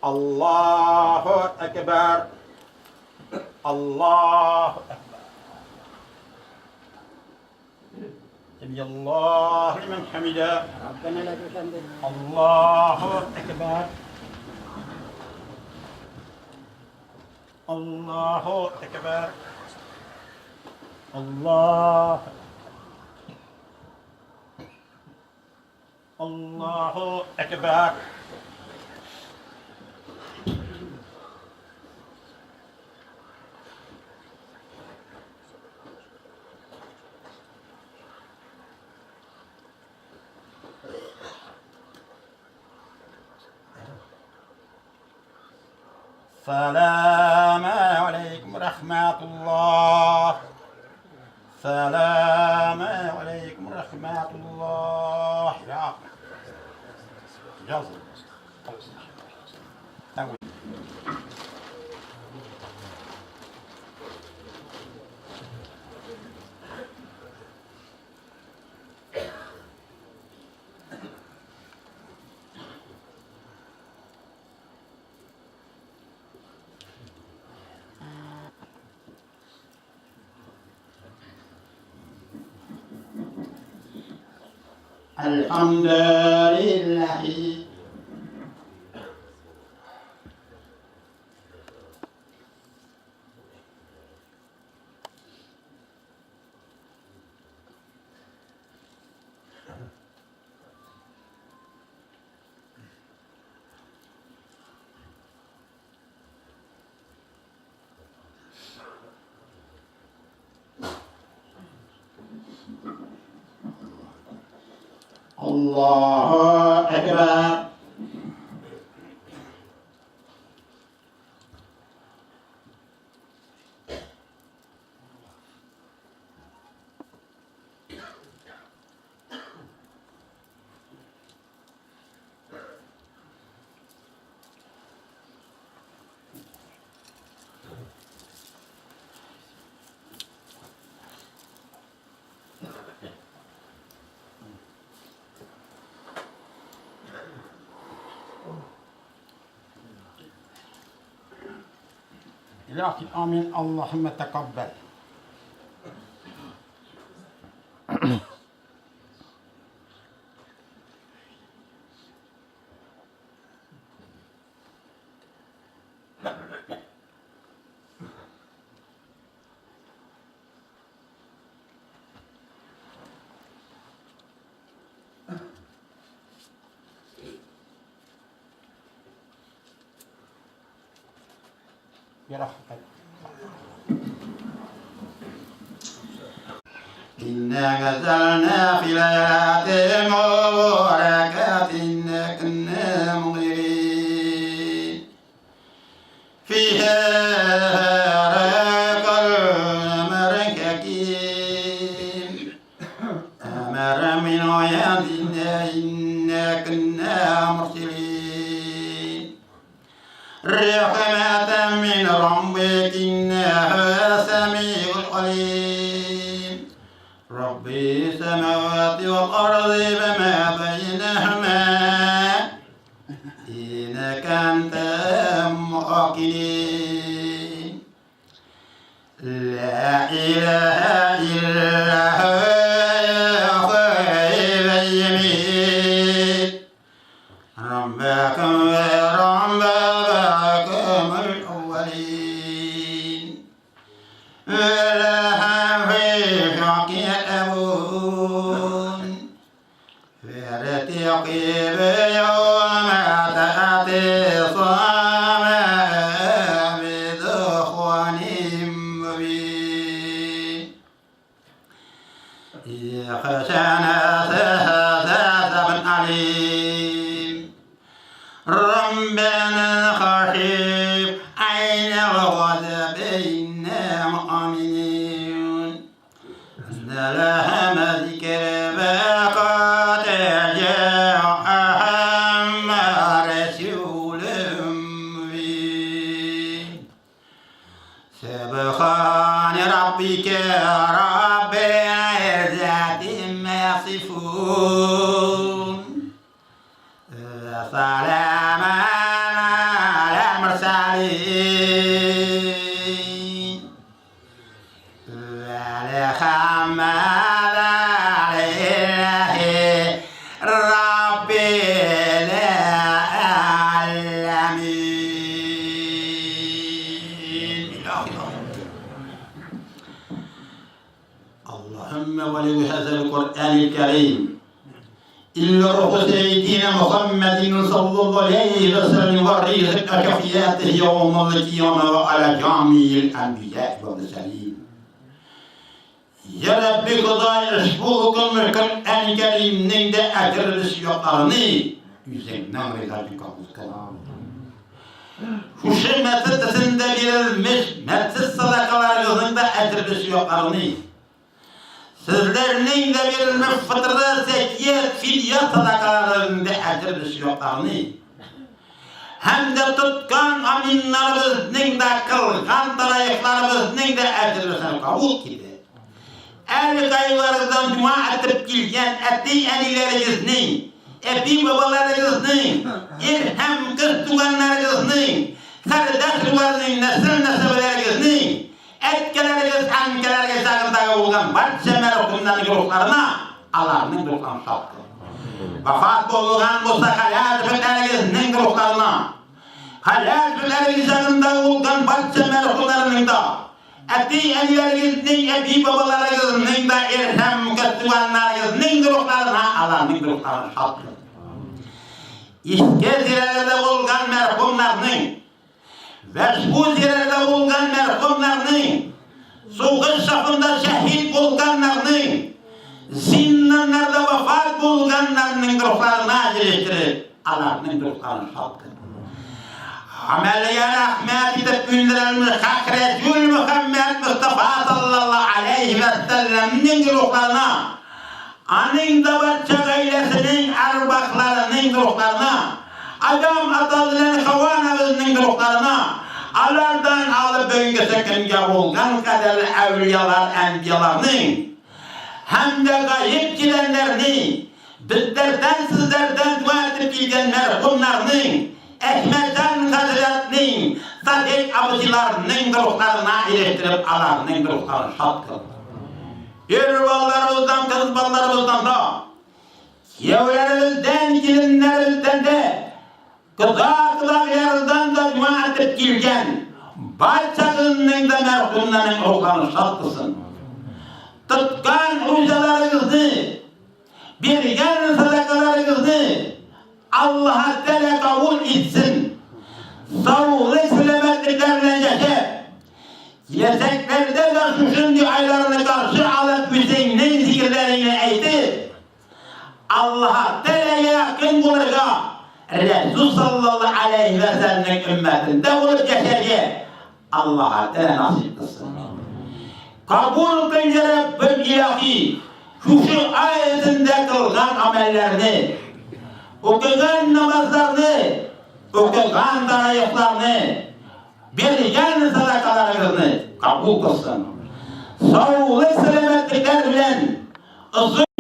Аллаһу әкбәр. Аллаһу әкбәр. Сәмиаллаһу лиман хәмидә. Раббана ләкәл хәмд. Аллаһу әкбәр. Аллаһу әкбәр. Аллаһу Аллаһу әкбәр. Сәлам алейкум рахматуллах. Сәлам алейкум рахматуллах. Я. Яз. Alhamdulillah. Allahu Ekber. İlahi amin. Allahümme tekabbel. برحمتك. إنا نزلنا في ليلة مباركة إنا كنا منذرين فيها كل أمر حكيم أمر من عندنا إنا كنا مرسلين رحمة من ربك إنه سميع عليم ربي السماوات والأرض وما بينهما إنك أنت موقنين لا إله إلا هو يحيي ويميت ربكم ورب آبائكم الأولين ولهم في حق يلعبون فارتقب يوم تأتي السماء بدخان مبين يخشى عذاب أليم ربنا خشيب أين الغضب إنا مؤمنون لهم ذكر فقد جاءهم رسول مبين سبحان ربك رب العزة عما يصفون وسلام على Kerim. İlla ruhu seyyidina Muhammedin sallallahu aleyhi ve sellem ve rizika kafiyatihi yevmel kıyame ve ala camiil enbiya ve murselin. Ya Rabbi Huday ushbu o'qilmish Qur'on Karimning de ajr siyoqlarini yuzingdan rizolik qabul qil. Шушы мәчет эчендә бирелмеш мәчет садакаларыгызның да әҗерле сөякларыны, сезләрнең дә бирелмеш фытыры, зәкият, фидия садакаларының да әҗерле сөякларыны, һәм дә тоткан аминнарыбызның да кылган тараихларыбызның да әҗерлесен кабул итеп, Әле кайлардан дуа итеп килгән әти-әниләрегезнең, әби-бабаларыгызның, ир һәм кыз туганнарыгызның, кардәш-ыруларның, нәсел-нәсәбәләрегезнең, әткәләрегез, әнкәләрегез ягындагы булган барча мәрхүмнәрнең рухларына аларның рухларын шат кыл. Вафат булган булса хәләл җефетләрегезнең рухларына, хәләл җефетләрегез ягында булган барча мәрхүмнәрнең дә, Әти-әниләрегезнең, әби-бабаларыгызның да ир һәм кыз туганнарыгызның рухларына аларның рухларын шат кыл. Иске зирәләрдә булган мәрхүмнәрнең вә шул зирәләрдә булган мәрхүмнәрнең, сугыш сафында шәһид булганнарның, зинданнарда вафат булганнарның рухларына ирештереп, аларның рухларын шат кыл. Гамәлгә рәхмәт итеп күндерелмеш хак Рәсүл Мөхәммәд Мостафа саллаллаһу алейһи вә сәлләмнең рухларына, аның да барча гаиләсенең әрвахларының рухларына, Адам ата белән Хава анабызның рухларына, алардан алып бүгенгесе көнгә булган кадәрле әүлиялар, әнбияларның һәм дә гаеп киләннәрне Безләрдән, сезләрдән дуа итеп килгән мәрхүмнәрнең, Әхмәтҗан хәзрәтнең, Садыйк абзыйларның рухларына ирештереп, аларның рухларын шат кыл. Ир балаларыбыздан, кыз балаларыбыздан да, кияүләребездән, киленнәребездән дә, кода-кодагыйларыбыздан да дуа итеп килгән барчагызның да мәрхүмнәрнең рухларын шат кылсын. Тоткан уҗаларыгызны Биргән сәдакаларыгызны Аллаһ Тәгалә кабул итсен. Саулык, сәламәтлекләр белән яшәп, киләчәкләрдә дә шушындый айларны каршы алып, үзеңнең зикерләреңне әйтеп, Аллаһ Тәгаләгә якын булырга, Рәсүл саллаллаһу алейһи вә сәлләмнең өммәтендә булып яшәргә Аллаһ Тәгалә насыйп кылсын. Кабул кыл, я Раббым илаһи, шушы ай эчендә кылган гамәлләрне, укыган намазларны, укыган тараихларны, биргән садакаларыгызны кабул кылсын. Саулык, сәламәтлекләр белән озын